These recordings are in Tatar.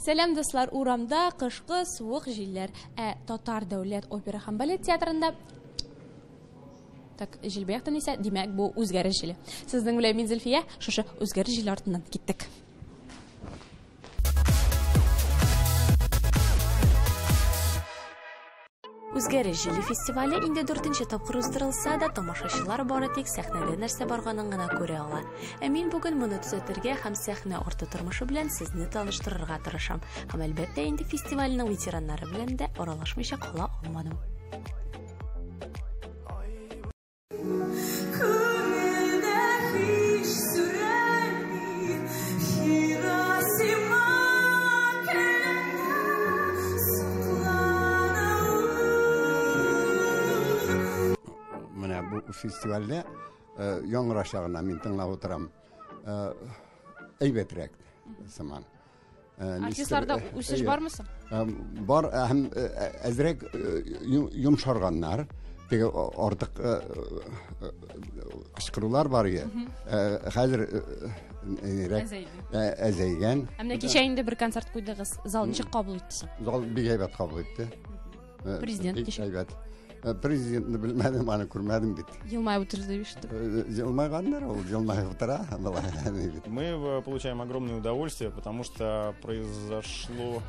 Сәлам, дуслар! Урамда кышкы суык җилләр, ә Татар дәүләт опера һәм балет театрында так җил бу яктан исә, димәк, бу үзгәреш җиле. Сезнең белән мин Зөлфия, шушы үзгәреш җиле артыннан киттек. Үзгәреш җиле фестивале инде дүртенче тапкыр уздырылса да, тамашачылар бары тик сәхнәдә нәрсә барганын гына күрә ала. Ә мин бүген моны төзәтергә һәм сәхнә арты тормышы белән сезне таныштырырга тырышам. Һәм әлбәттә инде фестивальнең ветераннары белән дә аралашмыйча кала алмадым. Менә бу фестивальдә яңгырашагына мин тыңлап утырам. Әйбәтрәк сыман. Артистларда үсеш бармы соң? Бар, һәм әзрәк йомшарганнар. Теге артык кычкырулар бар иде. Хәзер әзәйгән. Ә менә кичә инде бер концерт куйдыгыз. Зал ничек кабул итте соң? Зал бик әйбәт кабул итте. Президент бик әйбәт. Президентны белмәдем, аны күрмәдем бит. Елмаеп утырды дип ишеттем. Елмайганнар ул, елмаеп утыра. Мы получаем огромное удовольствие, потому что произошел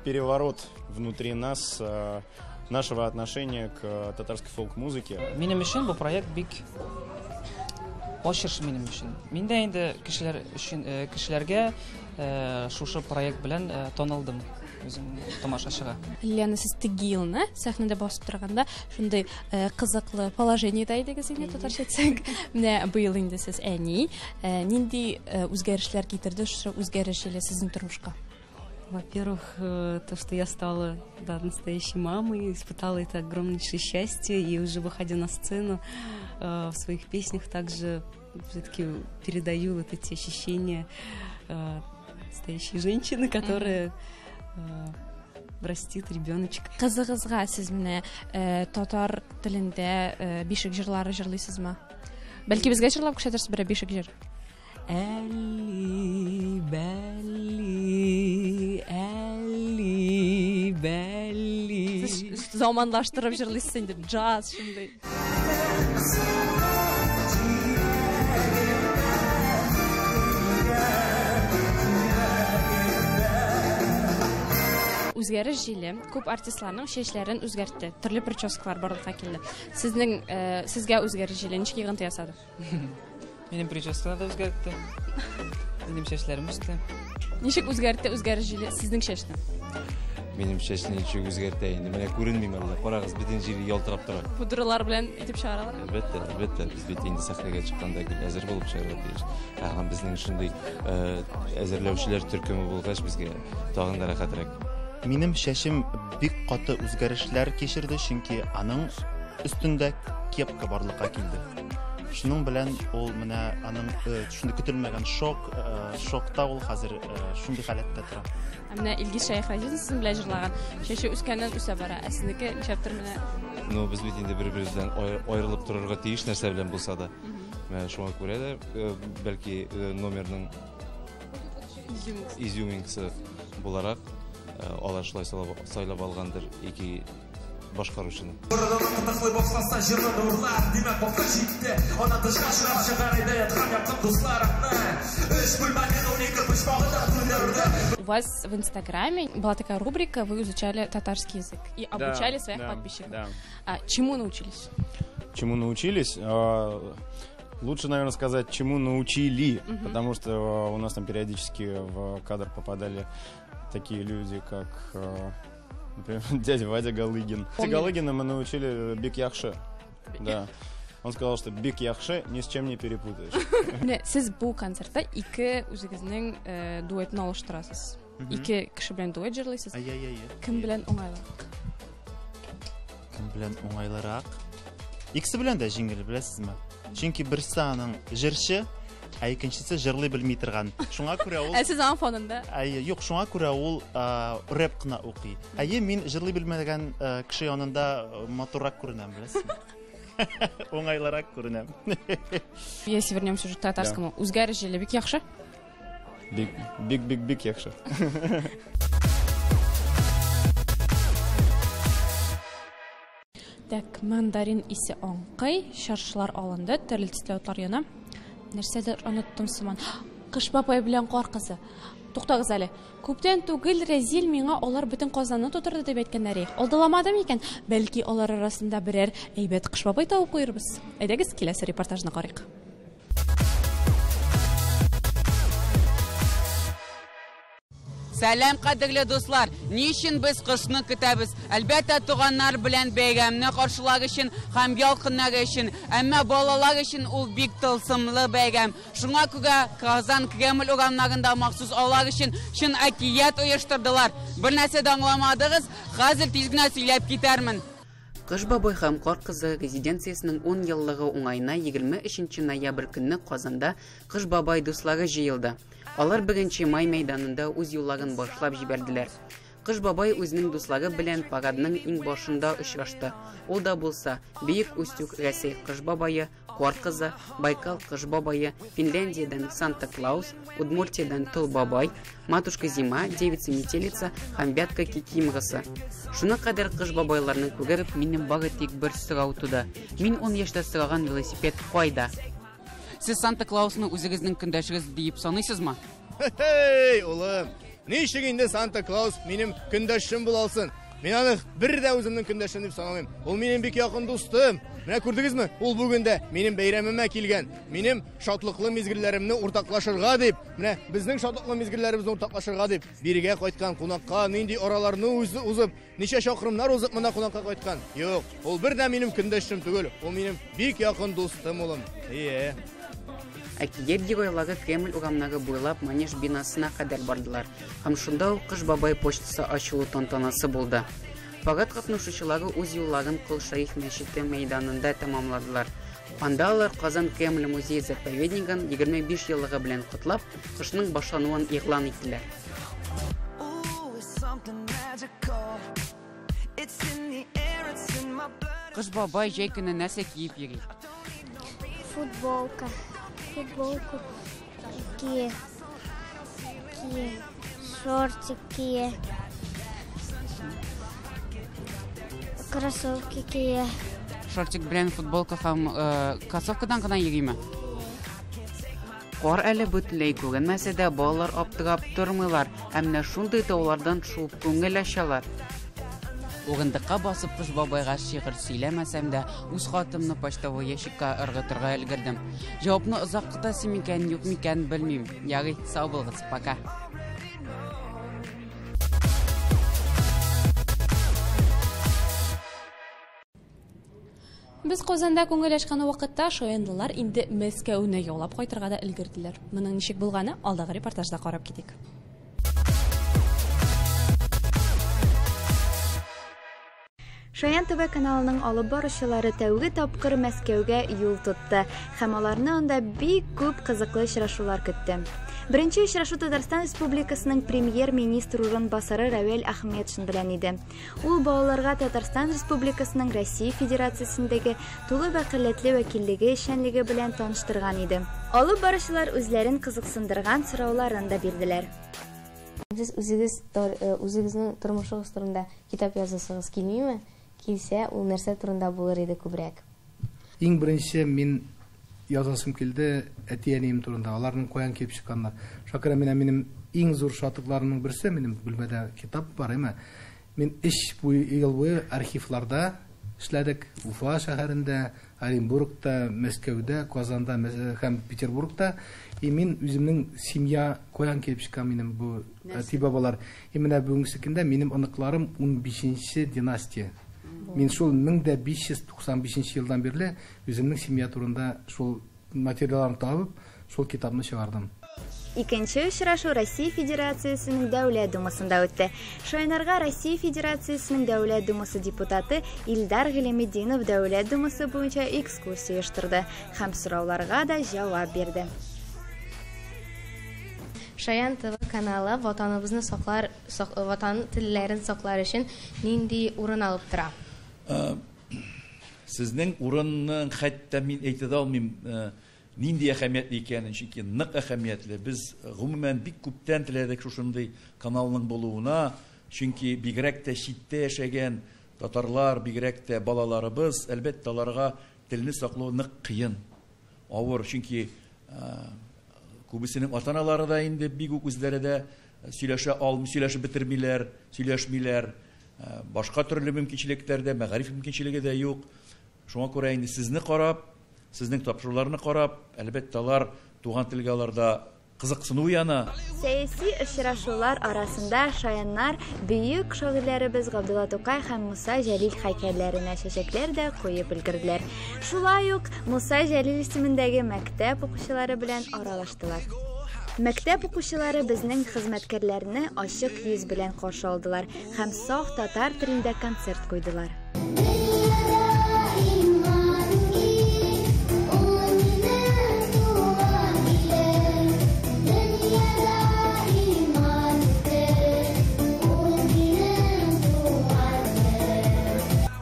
переворот внутри нас, нашего отношения к татарской фолк-музыке. Минем өчен бу проект бик ачыш минем өчен. Мин дә инде кешеләр өчен, кешеләргә шушы проект белән танылдым үзем тамашачыга. Лена, сез теге елны сәхнәдә басып торганда шундый кызыклы положениедә идегез инде, татарча әйтсәк. Менә быел инде сез әни. Нинди үзгәрешләр китерде шушы үзгәреш җиле сезнең тормышка? Во-первых, то, что я стала, да, настоящей мамой, испытала это огромнейшее счастье, и уже выходя на сцену, в своих песнях также все-таки передаю вот эти ощущения настоящей женщины, которая растит ребеночка. Кызыгызга сез менә татар телендә бишек җырлары җырлыйсызмы? Бәлки безгә җырлап күрсәтерсез берәр бишек җыр? Әлли, бәлли, әлли, бәлли. Сез заманлаштырып җырлыйсыз инде, джаз шундый. Үзгәреш җиле күп артистларның чәчләрен үзгәртте, төрле прическалар барлыкка килде. Сезнең сезгә үзгәреш җиле ничек йогынты ясады? Минем прическаны да үзгәртте. Минем чәчләрем үсте. Ничек үзгәртте үзгәреш җиле сезнең чәчне? Минем чәчне ничек үзгәртә инде? Менә күренмиме әллә? Карагыз, бөтен җире ялтырап тора. Пудралар белән итеп чыгаралар. Әлбәттә, әлбәттә, без бит инде сәхнәгә чыкканда гел әзер булып чыгарга тиеш. Һәм безнең шундый әзерләүчеләр төркеме булгач, безгә тагын да рәхәтрәк. Минем чәчем бик каты үзгәрешләр кичерде, чөнки аның өстендә кепка барлыкка килде. Шуның белән ул менә аның шундый көтелмәгән шок, шокта ул хәзер шундый халәттә тора. Ә менә Илгиз Шәйхразиев сезнең белән җырлаган, чәче үскәннән үсә бара, ә сезнеке нишләптер менә. Ну, без бит инде бер-беребездән аерылып торырга тиеш нәрсә белән булса да. Менә шуңа күрә дә, бәлки номерның изюминкасы буларак, алар шулай сайлап алгандыр ике башкаручыны. У вас в Инстаграме была такая рубрика, вы изучали татарский язык и обучали своих подписчиков. Да. А чему научились? Чему научились? Лучше, наверное, сказать, чему научили, потому что у нас там периодически в кадр попадали такие люди, как, например, дядя Вадя Галыгин. Помню. Галыгина мы научили Бик Яхше. Да. Он сказал, что Бик Яхше ни с чем не перепутаешь. Менә сез бу концертта ике үзегезнең дуэтны алыштырасыз. Ике кеше белән дуэт җырлыйсыз. Ай-яй-яй. Кем белән уңайлырак? Кем белән уңайлырак? Икесе белән дә җиңел, беләсезме? Чөнки берсе аның җырчы, ә икенчесе җырлый белми торган. Шуңа күрә ул Ә сез аның фонында? Әйе, юк, шуңа күрә ул рэп кына укый. Әйе, мин җырлый белмәгән кеше янында матуррак күренәм, беләсезме? Уңайлырак күренәм. Если вернемся уже к татарскому, үзгәреш җиле бик яхшы? Бик, бик, бик, бик яхшы. Так, мандарин исе аңкый, чыршылар алынды, төрле төсле утлар яна. Нәрсәдер оныттым сыман. Кыш бабай белән кар кызы. Туктагыз әле. Күптән түгел Рәзил миңа алар бөтен Казанны тутырды дип әйткәннәр. Алдаламады микән? Бәлки алар арасында берәр әйбәт Кыш бабай табып куербыз. Әйдәгез, киләсе репортажны карыйк. Сәлам, кадерле дуслар! Ни өчен без кышны көтәбез? Әлбәттә, туганнар белән бәйрәмне каршылар өчен һәм ял көннәре өчен. Әмма балалар өчен ул бик тылсымлы бәйрәм. Шуңа күрә Казан Кремль урамнарында махсус алар өчен чын әкият оештырдылар. Бер нәрсә дә аңламадыгыз, хәзер тиз генә сөйләп китәрмен. Кыш бабай һәм Кар кызы резиденциясенең 10 еллыгы уңаена 23 ноябрь көнне Казанда Кыш бабай дуслары җыелды. Алар 1 май мәйданында үз юлларын башлап җибәрделәр. Кыш бабай үзенең дуслары белән парадның иң башында очрашты. Ул да булса, Бөек Устюг Рәсәй Кыш бабае, Кар кызы, Байкал Кыш бабае, Финляндиядән Санта Клаус, Удмуртиядән Тол бабай, Матушка Зима, Девица Метелица һәм Вятка Кикимгасы. Шуны кадәр Кыш бабайларны күреп, минем бары тик бер сорау туды. Мин 10 яшьтә сораган велосипед кайда? Сез Санта Клаусны үзегезнең көндәшегез диеп саныйсызмы? Хей, улым, ничек инде Санта Клаус минем көндәшем була алсын? Мин аны бер дә үземнең көндәшем дип санамыйм. Ул минем бик якын дустым. Менә күрдегезме? Ул бүген дә минем бәйрәмемә килгән. Минем шатлыклы мизгелләремне уртаклашырга дип, менә безнең шатлыклы мизгелләребезне уртаклашырга дип, бирегә кайткан кунакка нинди араларны үзе узып, ничә чакрымнар узып монда кунакка кайткан. Юк, ул бер дә минем көндәшем түгел. Ул минем бик якын дустым, улым. Ие. Әкият геройлары Кремль урамнары буйлап Манеж бинасына кадәр бардылар. Һәм шунда ук Кыш бабай почтасы ачылу тантанасы булды. Парад катнашучылары үз юлларын Кол Шәриф мәчете мәйданында тәмамладылар. Анда алар Казан Кремль музей заповеднигын 25 еллыгы белән котлап, кышның башлануын игълан иттеләр. Кыш бабай җәй көне нәрсә киеп йөри? Футболка. Футболку кие, шортик кие, кроссовки кие. Шортик белән футболка һәм кроссовкадан гына йөриме? Кар әле бөтенләй күренмәсә дә балалар аптырап тормыйлар, ә менә шундый таулардан шуып күңел ачалар. Урындыкка басып Кыш бабайга шигырь сөйләмәсәм дә, үз хатымны почтовый ящикка ыргытырга өлгердем. Җавапны озак көтәсе микән, юк микән белмим. Ярый, сау булыгыз, пока. Без Казанда күңел ачкан вакытта шаянлылар инде Мәскәүне яулап кайтырга да өлгерделәр. Моның ничек булганы алдагы репортажда карап китик. Шаян ТВ каналының алып баручылары тәүге тапкыр Мәскәүгә юл тотты һәм аларны анда бик күп кызыклы очрашулар көтте. Беренче очрашу Татарстан Республикасының премьер-министр урынбасары Равил Ахметшин белән иде. Ул балаларга Татарстан Республикасының Россия Федерациясендәге тулы вәкаләтле вәкиллеге эшчәнлеге белән таныштырган иде. Алып баручылар үзләрен кызыксындырган сорауларын да бирделәр. Сез үзегезнең тормышыгыз турында китап язасыгыз килмиме? Килсә, ул нәрсә турында булыр иде күбрәк? Иң беренче мин язасым килде әти-әнием турында, аларның каян килеп чыкканнар. Шуңа күрә менә минем иң зур шатлыкларымның берсе, минем бүлмәдә китап бар, әмма мин 3 ел буе архивларда эшләдек. Уфа шәһәрендә, Оренбургта, Мәскәүдә, Казанда һәм Петербургта. И мин үземнең семья каян килеп чыккан минем бу әти-бабалар. И менә бүгенге көндә минем оныкларым 15-нче династия. Мин шул 1595 елдан бирле үземнең семья турында шул материалларны табып, шул китапны чыгардым. Икенче очрашу Россия Федерациясенең Дәүләт Думасында үтте. Шаяннарга Россия Федерациясенең Дәүләт Думасы депутаты Илдар Гыйлеметдинов Дәүләт Думасы буенча экскурсия оештырды һәм сорауларга да җавап бирде. Шаян ТВ каналы ватаныбызны саклар, ватан телләрен саклар өчен нинди урын алып тора? Сезнең урынны хәтта мин әйтә дә алмыйм. нинди әһәмиятле икәнен, чөнки нык әһәмиятле. Без гомумән бик күптән теләдек шушындый каналның булуына, чөнки бигрәк тә читтә яшәгән татарлар, бигрәк тә балаларыбыз, әлбәттә, аларга телне саклау нык кыен, авыр, чөнки күбесенең ата-аналары да инде бик үк үзләре дә сөйләшә алмый, сөйләшеп бетермиләр, сөйләшмиләр. Башка төрле мөмкинчелекләр дә, мәгариф мөмкинчелеге дә юк. Шуңа күрә инде сезне карап, сезнең тапшыруларны карап, әлбәттә, алар туган телгә аларда кызыксыну уяна. Сәяси очрашулар арасында шаяннар бөек шагыйрьләребез Габдулла Тукай һәм Муса Җәлил һәйкәлләренә чәчәкләр дә куеп өлгерделәр. Шулай ук Муса Җәлил исемендәге мәктәп укучылары белән аралаштылар. Мәктәп укучылары безнең хезмәткәрләрне ачык йөз белән каршы алдылар һәм саф татар телендә концерт куйдылар.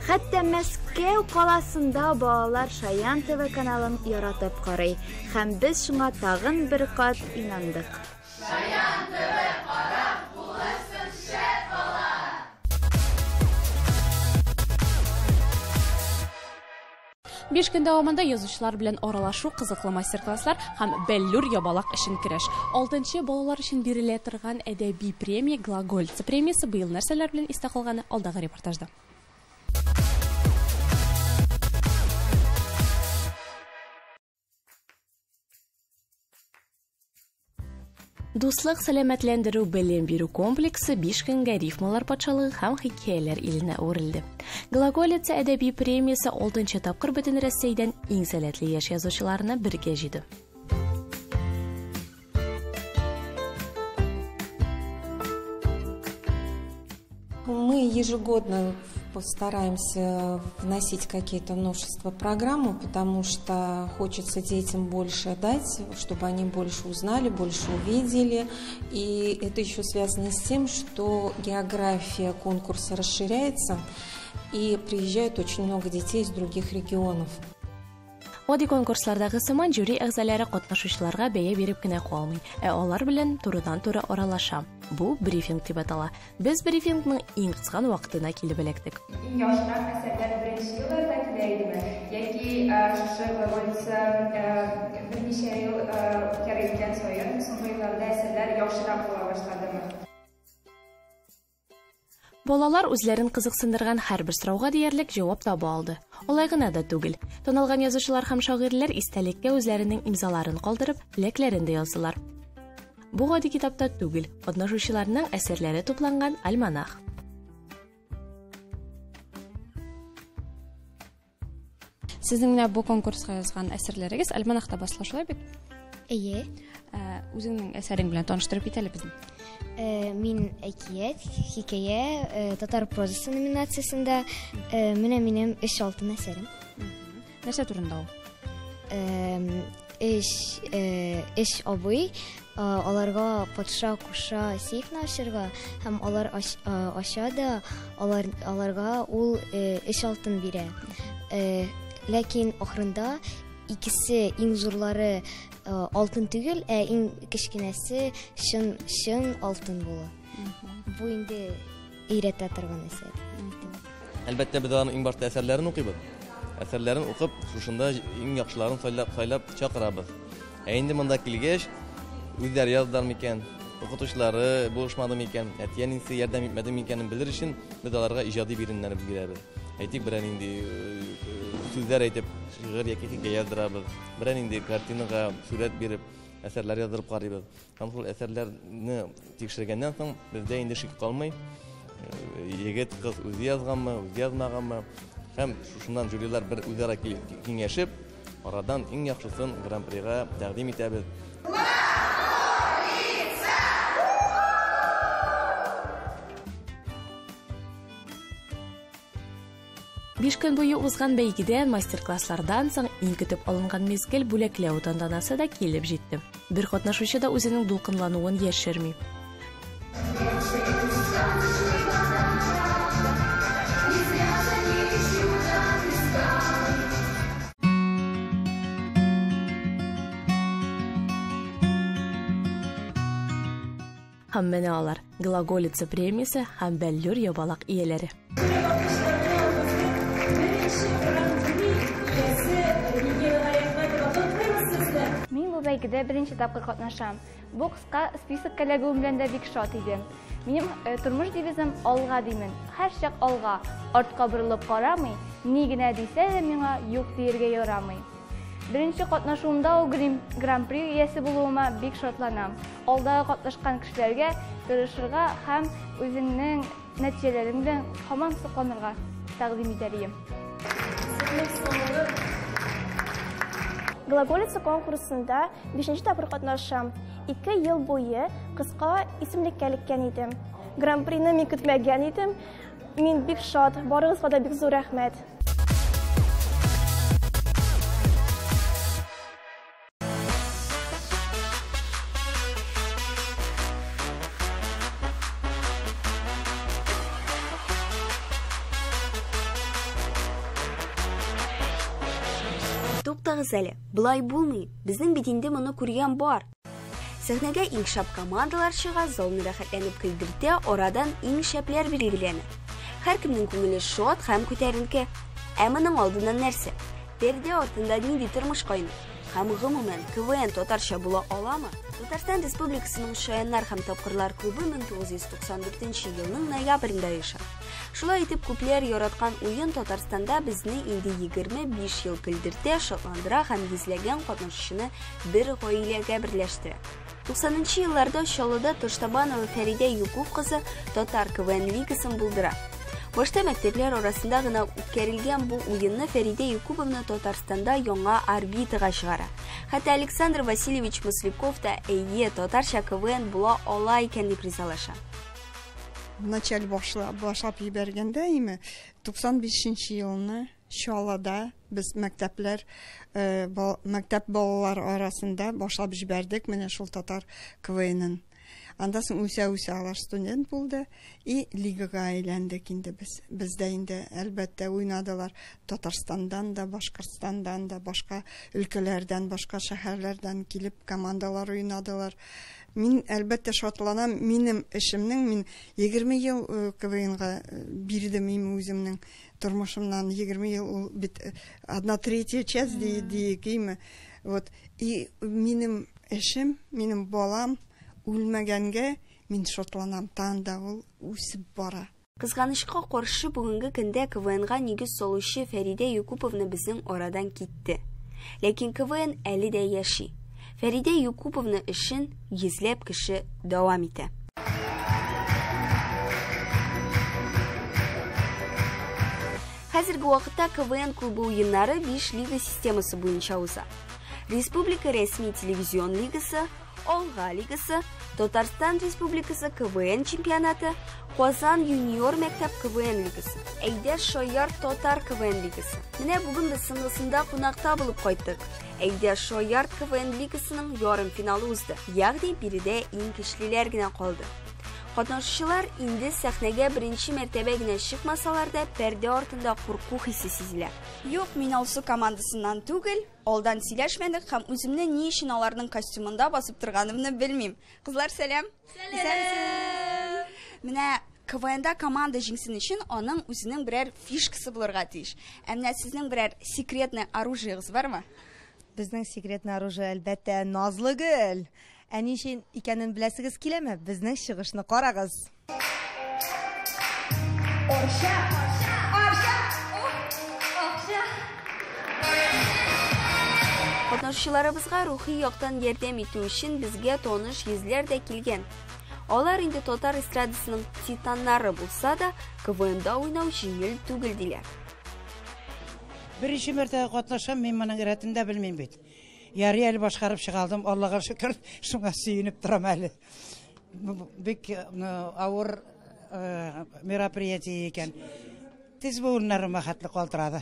Хәтта Мәскәү каласында балалар Шаян ТВ каналын яратып карый. Һәм без шуңа тагын бер кат инандык. Шаян ТВ карап булырсың шәп бала! 5 көн дәвамында язучылар белән аралашу, кызыклы мастер-класслар һәм бәллүр ябалак өчен көрәш. 6-нчы балалар өчен бирелә торган әдәби премия Глагольцы премиясе быел нәрсәләр белән истә калганы алдагы репортажда. Дуслык сәламәтләндерү белем бирү комплексы 5 көнгә рифмалар патшалыгы һәм хикәяләр иленә әверелде. Глаголица әдәби премиясе 6-нчы тапкыр бөтен Рәсәйдән иң сәләтле яшь язучыларны бергә җыйды. Мы ежегодно стараемся вносить какие-то новшества в программу, потому что хочется детям больше дать, чтобы они больше узнали, больше увидели. И это еще связано с тем, что география конкурса расширяется, и приезжают очень много детей из других регионов. Гади конкурслардагы сыман жюри әгъзалары катнашучыларга бәя биреп кенә калмый, ә алар белән турыдан-туры аралаша. Бу брифинг дип атала. Без брифингның иң кызган вакытына килеп эләктек. Иң яхшырак әсәрләр беренче елларда килә идеме? Яки шушы Глаголица берничә ел үткәрелгән саен соңгы елларда әсәрләр яхшырак була башладымы? Балалар үзләрен кызыксындырган һәрбер сорауга диярлек җавап таба алды. Алай гына да түгел. Танылган язучылар һәм шагыйрьләр истәлеккә үзләренең имзаларын калдырып, теләкләрен дә яздылар. Бу гади китапта түгел, катнашучыларның әсәрләре тупланган альманах. Сезнең менә бу конкурска язган әсәрләрегез альманахта басыла, шулай бит? Әйе. Үзеңнең әсәрең белән таныштырып кит әле безне. Мин әкият, хикәя, татар прозасы номинациясендә менә минем 3 алтын әсәрем. Нәрсә турында ул? Өч абый, аларга патша куша сейфны ачырга, һәм алар ача да, аларга ул 3 алтын бирә. Ләкин ахырында икесе иң зурлары алтын түгел, ә иң кечкенәсе чын алтын була. Бу инде өйрәтә торган әсәр. Әлбәттә, без аларның иң башта әсәрләрен укыйбыз. Әсәрләрен укып, шушында иң яхшыларын сайлап чакырабыз. Ә инде монда килгәч, үзләре яздылар микән, укытучылары булышмады микән, әти-әнисе ярдәм итмәде микәнен белер өчен без аларга иҗади биремнәр бирәбез. Әйтик, берәр нинди сүзләр әйтеп, шигырь яки хикәя яздырабыз, берәр нинди картинага сурәт биреп, әсәрләр яздырып карыйбыз. Һәм шул әсәрләрне тикшергәннән соң бездә инде шик калмый. Егет, кыз үзе язганмы, үзе язмаганмы? Һәм шушыннан жюрилар бер үзара киңәшеп, арадан иң яхшысын гран-прига тәкъдим итәбез. 5 көн буе узган бәйгедә мастер-класслардан соң иң көтеп алынган мизгел бүләкләү тантанасы да килеп җитте. Бер катнашучы да үзенең дулкынлануын яшерми. Һәм менә алар, Глаголица премиясе һәм Бәллүр ябалак ияләре. Мин бу бәйгедә беренче тапкыр катнашам. Бу кыска списокка эләгүем белән дә бик шат идем. Минем тормыш девизым алга димен. Һәрчак алга, артка борылып карамый, ни генә дисә дә миңа юк диергә ярамый. Беренче катнашуымда ук Гран-при иясе булуыма бик шатланам. Алдагы катнашкан кешеләргә тырышырга һәм үзеңнең нәтиҗәләрең белән һаман сокланырга тәкъдим итәр идем. Глаголица конкурсында бишенче тапкыр катнашам. 2 ел буе кыска исемлеккә эләккән идем. Гран-прины мин көтмәгән идем. Мин бик шат, барыгызга да бик зур рәхмәт. Туктагыз әле, болай булмый, безнең бит инде моны күргән бар. Сәхнәгә иң шәп командалар чыга, залны рәхәтләнеп көлдертә, арадан иң шәпләр билгеләнә. Һәркемнең күңеле шат һәм күтәренке. Ә моның алдыннан нәрсә? Пәрдә артында нинди тормыш кайный? Һәм гомумән, КВН татарча була аламы? Татарстан Республикасының Шаяннар һәм Тапкырлар клубы 1994 елның ноябрендә оеша. Шулай итеп, күпләр яраткан уен Татарстанда безне инде 25 ел көлдертә, шатландыра һәм йөзләгән катнашучыны бер гаиләгә берләштерә. 90 елларда Чаллыда Тоштабанова Фәридә Юкуп кызы татар КВН лигасын булдыра. Башта мәктәпләр арасында гына үткәрелгән бу уенны Фәридә Якуповна Татарстанда яңа орбитага чыгара. Хәтта Александр Васильевич Масляков та әйе, татарча КВН була ала икән дип ризалаша. Вначале башлап җибәргәндә име, 95 елны Чаллыда без мәктәпләр, мәктәп балалар арасында башлап җибәрдек менә шул татар КВНын. Анда соң үсә-үсә алар студент булды и лигага әйләндек инде без. Бездә инде әлбәттә уйнадылар Татарстандан да, Башкортстандан да, башка өлкәләрдән, башка шәһәрләрдән килеп командалар уйнадылар. Мин әлбәттә шатланам, минем эшемнең, мин 20 ел КВНга бирдем мин үземнең тормышымнан, 20 ел ул бит 1/3 часть диекме. Вот. И минем эшем, минем балам үлмәгәнгә мин шатланам, тагын да ул үсеп бара. Кызганычка каршы, бүгенге көндә КВНга нигез салучы Фәридә Якуповна безнең арадан китте. Ләкин КВН әле дә яши. Фәридә Якуповна эшен йөзләп кеше дәвам итә. Хәзерге вакытта КВН клубы уеннары 5 лига системасы буенча уза. Республика рәсми телевизион лигасы, Алга лигасы, Татарстан Республикасы КВН чемпионаты, Казан юниор мәктәп КВН лигасы, Әйдә Шаяр татар КВН лигасы. Менә бүген без соңгысында кунакта булып кайттык. Әйдә Шаяр КВН лигасының ярым финалы узды. Ягъни биредә иң көчлеләр генә калды. Катнашучылар инде сәхнәгә беренче мәртәбә генә чыкмасалар да, пәрдә артында курку хисе сизелә. Юк, мин Алсу командасыннан түгел, алдан сөйләшмәдек һәм үземне ни өчен аларның костюмында басып торганымны белмим. Кызлар, сәлам. Сәлам. Менә КВНда команда җиңсен өчен аның үзенең берәр фишкасы булырга тиеш. Ә менә сезнең берәр секретное оружиегыз бармы? Безнең секретное оружие әлбәттә Назлы Гөл. Ә ни өчен икәнен беләсегез киләме? Безнең чыгышны карагыз. Арча, Арча, Арча. Катнашучыларыбызга рухи яктан ярдәм итү өчен безгә таныш йөзләр дә килгән. Алар инде татар эстрадасының титаннары булса да, КВНда уйнау җиңел түгел диләр. Беренче мәртәбә катнашам, мин моның рәтен дә белмим бит. Ярый әле башкарып чыга алдым, Аллага шөкер, шуңа сөенеп торам әле. Бик авыр мероприятие икән. Тиз буыннарыма хәтле калтырады.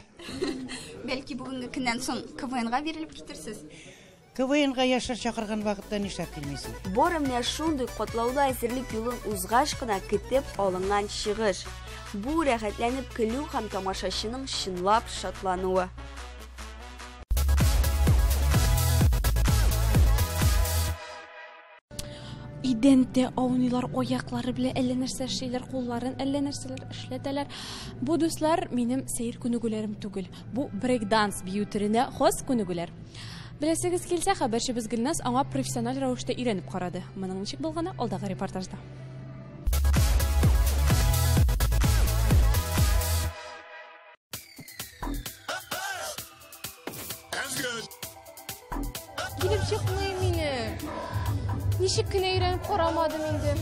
Бәлки бүгенге көннән соң КВНга бирелеп китерсез? КВНга яшьләр чакырган вакытта нишләп килмисең? Бары менә шундый катлаулы әзерлек юлын узгач кына көтеп алынган чыгыш. Бу рәхәтләнеп көлү һәм тамашачының чынлап шатлануы. Идәндә ауныйлар, аяклары белән әллә нәрсә эшлиләр, кулларын әллә нәрсәләр эшләтәләр. Бу, дуслар, минем сәер күнегүләрем түгел. Бу брейк-данс бию төренә хас күнегүләр. Беләсегез килсә, хәбәрчебез Гөлназ аңа профессиональ рәвештә өйрәнеп карады. Моның ничек булганы алдагы репортажда. Килеп чыкмый мине. Ничек кенә өйрәнеп карамадым инде.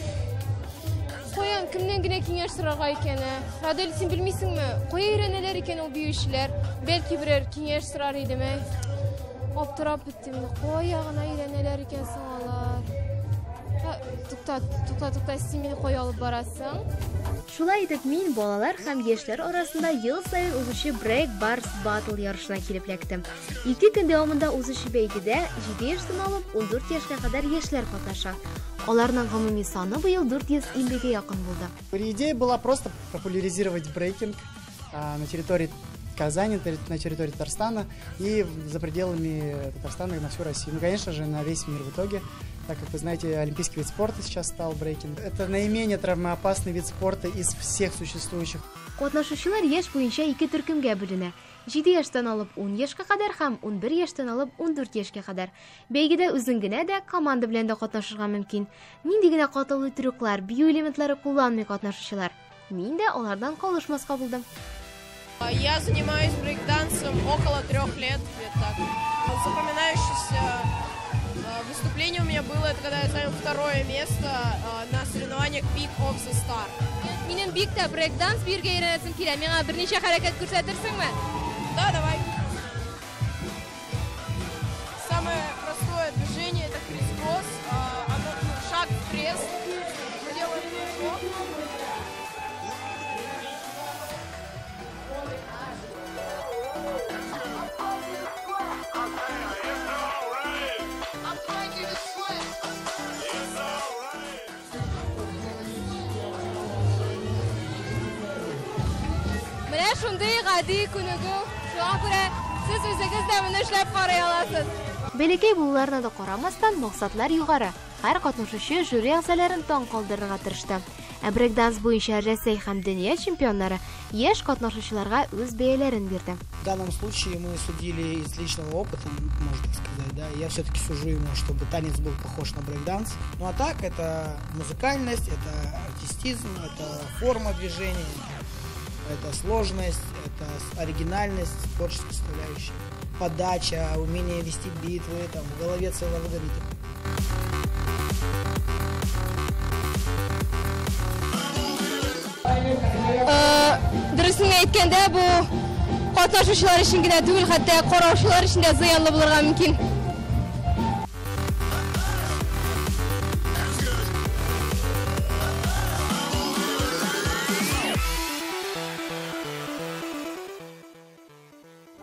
Каян, кемнән генә киңәш сорарга икән, ә? Радель, син белмисеңме? Кая өйрәнәләр икән ул биючеләр? Бәлки берәр киңәш сорар идем, әй. Аптырап беттем инде. Кая гына өйрәнәләр икән соң алар? Ә, Тукта, тукта, тукта, син мине кая алып барасың? Шулай итеп, мин балалар һәм яшьләр арасында ел саен узучы Break Bars Battle ярышына килеп эләктем. Ике көн дәвамында узучы бәйгедә 7 яшьтән алып 14 яшькә кадәр яшьләр катнаша. Аларның гомуми саны быел 450 гә якын булды. Идея была просто популяризировать брейкинг на территории Казани, на территории Татарстана и за пределами Татарстана на всю Россию. Ну, конечно же, на весь мир в итоге, так как вы знаете, олимпийский вид спорта сейчас стал брейкинг. Это наименее травмоопасный вид спорта из всех существующих. Катнашучылар яшь буенча ике төркемгә бүленә. 7 яшьтән алып 10 яшькә кадәр һәм 11 яшьтән алып 14 яшькә кадәр. Бәйгедә үзең генә дә, команда белән дә катнашырга мөмкин. Нинди генә катлаулы трюклар, бию элементлары кулланмый катнашучылар. Мин дә алардан калышмаска булдым. Я занимаюсь брейкдансом около 3 лет, где-то так. Запоминающееся выступление у меня было, это когда я занял второе место на соревнованиях Peak of the Star. Минем бик тә брейк-данс биергә өйрәнәсем килә. Миңа берничә хәрәкәт күрсәтерсеңме? Да, давай. Самое простое движение — это крисс-кросс, оно, ну, шаг в крест. Мы делаем прыжок. Менә шундый гади күнегү. Шуңа күрә сез үзегез дә моны эшләп карый аласыз. Бәләкәй булуларына да карамастан, максатлар югары. Һәр катнашучы жюри әгъзаларын таң калдырырга тырышты. Ә брейк-данс буенча Рәсәй һәм дөнья чемпионнары яшь катнашучыларга үз бәяләрен бирде. В данном случае мы судили из личного опыта, можно так сказать, да. Я все-таки сужу ему, чтобы танец был похож на брейк-данс. Ну а так, это музыкальность, это артистизм, это форма движения, это сложность, это оригинальность, творческая составляющая, подача, умение вести битвы, там, в голове целый алгоритм. Дөресен әйткәндә, бу катнашучылар өчен генә түгел, хәтта караучылар өчен дә зыянлы булырга мөмкин.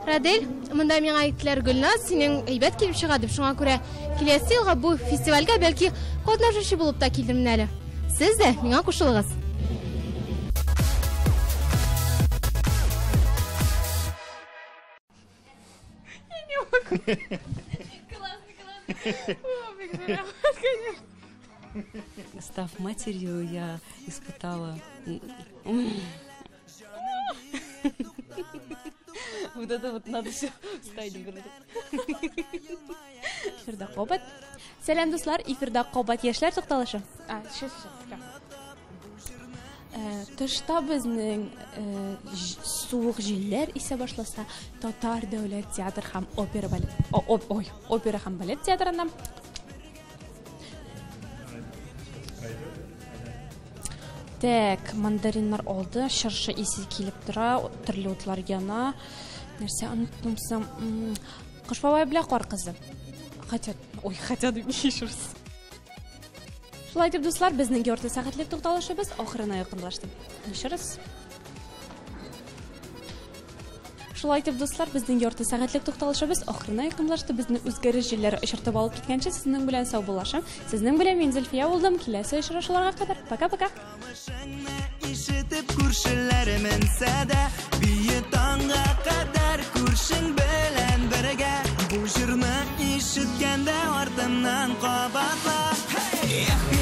Радель, монда миңа әйттеләр, Гөлназ, синең әйбәт килеп чыга дип, шуңа күрә киләсе елга бу фестивальгә бәлки катнашучы булып та килермен әле. Сез дә миңа кушылыгыз. Я не могу. Классно, классно. Конечно. Став матерью, я испытала. Вот это вот надо все вставить. Эфирда кабат. Сәлам, дуслар, эфирда кабат яшьләр тукталышы. А, сейчас, сейчас. Тышта безнең суык җилләр исә башласа, Татар дәүләт театр һәм опера балет, ой, опера һәм балет театрында Так, мандариннар алды, чыршы исе килеп тора, төрле утлар яна. Нәрсә оныттым соң? Кыш бабай белән Кар кызы. Хотя, ой, хотя дип еще раз. Шулай итеп, дуслар, безнең ярты сәгатьлек тукталышыбыз ахырына якынлашты. Еще раз. Шулай итеп, дуслар, безнең ярты сәгатьлек тукталышыбыз ахырына якынлашты. Безне үзгәреш җилләре очыртып алып киткәнче, сезнең белән саубуллашам. Сезнең белән мин Зөлфия булдым. Киләсе очрашуларга кадәр. Пока-пока. Ишетеп күршеләр менсә дә, бие таңга кадәр күршең белән бергә. Бу җырны ишеткәндә артымнан кабатла. Эх.